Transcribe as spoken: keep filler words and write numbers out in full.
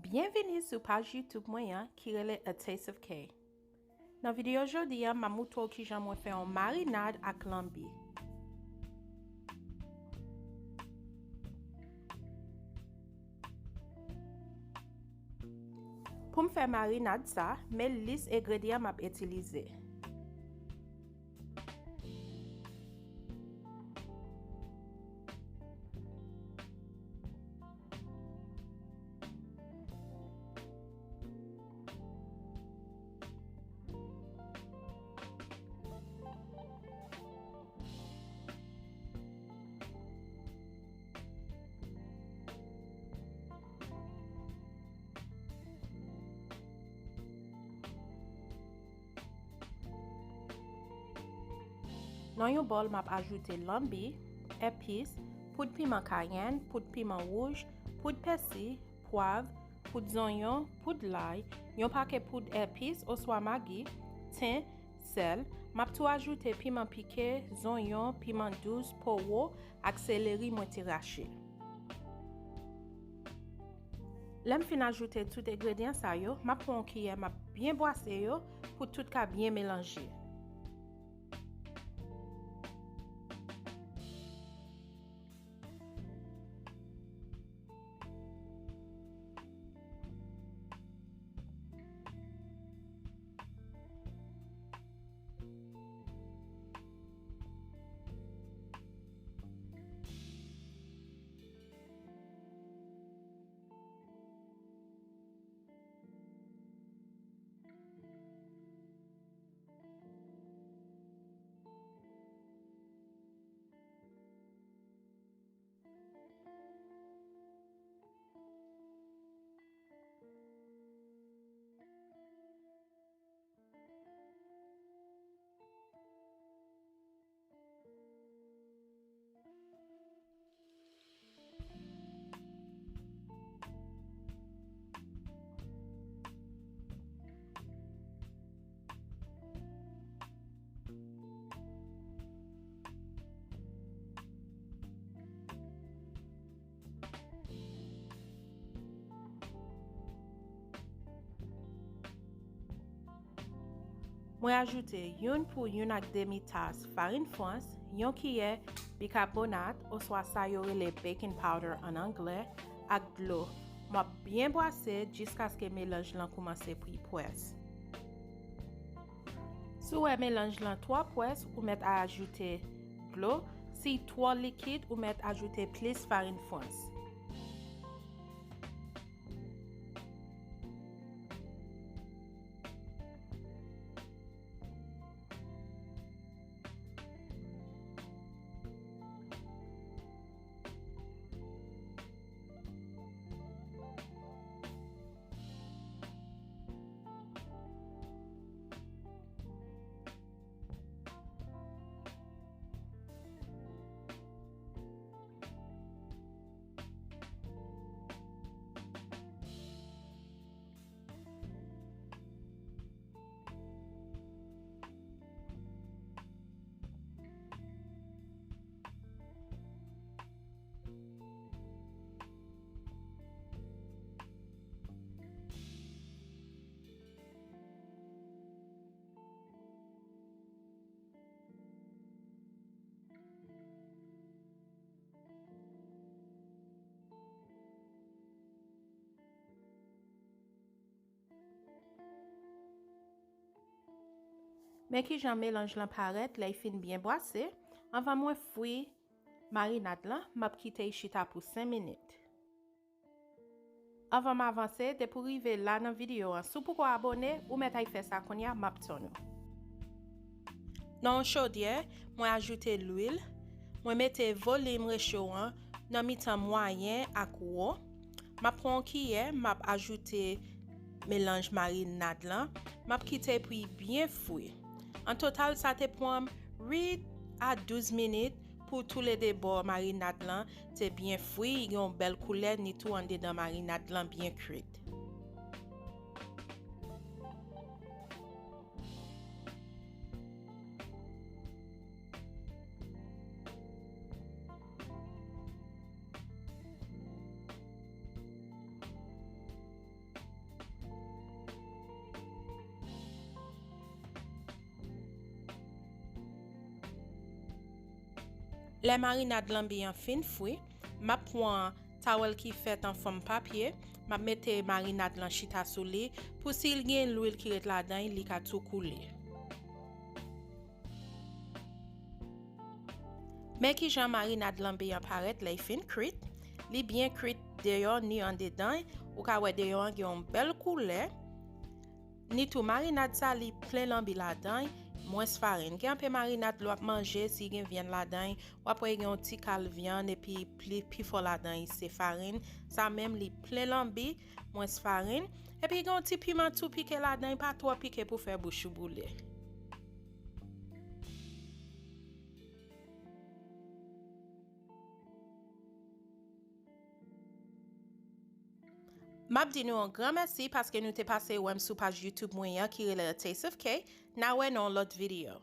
Byenvini sou paj YouTube mwen an ki rele A Taste of K. Nan videyo jodi a, m ap moutre w kijan mwen fè yon marinad ak lanbi. Pou m fè marinad sa, men lis engredyan m ap itilize. Nan yon bòl, m ap ajoute lanbi, epis, poud piman kayèn, poud piman wouj, poud pèsi, pwav, poud zonyon, poud lay, yon pakèt poud epis oswa magi, ten, sèl. M ap tou ajoute piman pike, zonyon, piman dous, powo ak seleri mwen te rache. Lè m fin ajoute tout engredyan sa yo, m ap pran yon kiyè, m ap byen bwase yo pou tout ka byen melanje. Mwen ajoute youn pou youn ak demi tas farin frans, yon kiyè bikabonat oswa sa yo rele baking powder ann anglè, ak dlo. M ap byen bwase jiskaske melanj lan koumanse pran pwès. Si w wè melanj lan twò pwès, ou mèt ajoute dlo. Si l twò likid, ou mèt ajoute plis farin frans. Men kijan melanj lan parèt lè l fin byen bwase, anvan mwen fri marinad lan, m ap kite l chita pou senk minit. Anvan m avanse, depi w rive la nan videyo an, si w poko abòne, ou mèt al fè sa kounye a, m ap tann ou. Nan yon chodyè, mwen ajoute lwil, mwen mete volim recho an nan mitan mwayen ak wo. M ap pran yon kiyè, m ap ajoute melanj marinad lan. M ap kite l pou l byen fri. An total, sa te pran m uit a douz minit pou toulede bò marinad lan te byen fri, gen yon bèl koulè, ni tou andedan marinad lan byen kwit. Lè marinad lanbi an fin fri, m ap pran tawèl ki fèt an fòm papye, m ap mete marinad lan chita sou li pou si l gen lwil ki ret ladan l, li ka tou koule. Men kijan marinad lanbi an parèt lè l fin kwit. Li byen kwit deyò ni andedan. Ou ka wè deyò an gen yon bèl koulè. Ni tou marinad sa li plen lanbi ladan l, mwens farin. Gen anpe marinad lè w ap manje, si gen vyann ladan l, w ap wè gen yon ti kal vyann epi pli pifò ladan l se farin. Sa menm li plen lanbi, mwens farin. Epi gen yon ti piman tou pike ladan l, pa twò pike pou fè bouch ou boule. M ap di nou yon gran mèsi paske nou te pase wè m sou paj YouTube mwen an ki rele A Taste of K. N a wè nan yon lòt videyo.